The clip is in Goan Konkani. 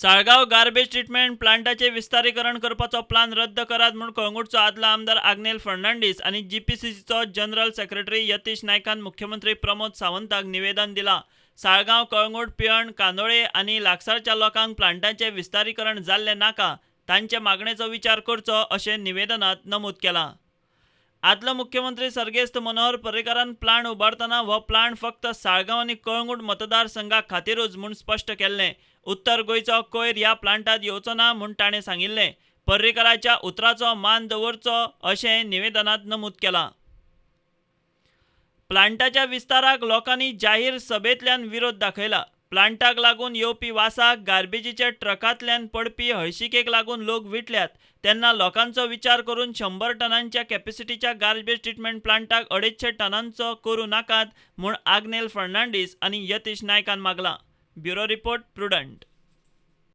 साळगांव गार्बेज ट्रिटमेंट प्लांटाचे विस्तारीकरण करपाचो प्लान रद्द करात म्हूण कळंगूटचो आदलो आमदार आग्नेल फर्नांडीस आनी जीपीसीसीचो जनरल सेक्रेटरी यतीश नायकान मुख्यमंत्री प्रमोद सावंताक निवेदन दिलां. साळगांव, कळंगूट, पिळर्ण, कांदोळे आनी लागसारच्या लोकांक प्लांटाचें विस्तारीकरण जाल्लें नाका, तांचे मागणेचो विचार करचो अशें निवेदनांत नमूद केलां. आदलो मुख्यमंत्री सर्गेस्त मनोहर पर्रीकारान प्लांट उबारतना हो प्लांट फक्त साळगांव आनी कळंगूट मतदारसंघा खातीरूच म्हूण स्पश्ट केल्लें. उत्तर गोंयचो कोयर ह्या प्लांटांत येवचो ना म्हूण ताणें सांगिल्लें. पर्रीकाराच्या उतराचो मान दवरचो अशें निवेदनांत नमूद केलां. प्लांटाच्या विस्ताराक लोकांनी जाहीर सभेंतल्यान विरोध दाखयला. प्लांटाक लागून येवपी वासाक, गार्बेजीच्या ट्रकांतल्यान पडपी हळशिकेक लागून लोक विटल्यात. तेन्ना लोकांचो विचार करून 100 टनांच्या कॅपेसिटीच्या गार्बेज ट्रिटमेंट प्लांटाक 250 टनांचो करूं नाकात म्हूण आग्नेल फर्नांडीस आनी यतीश नायकान मागलां. Bureau report, Prudent.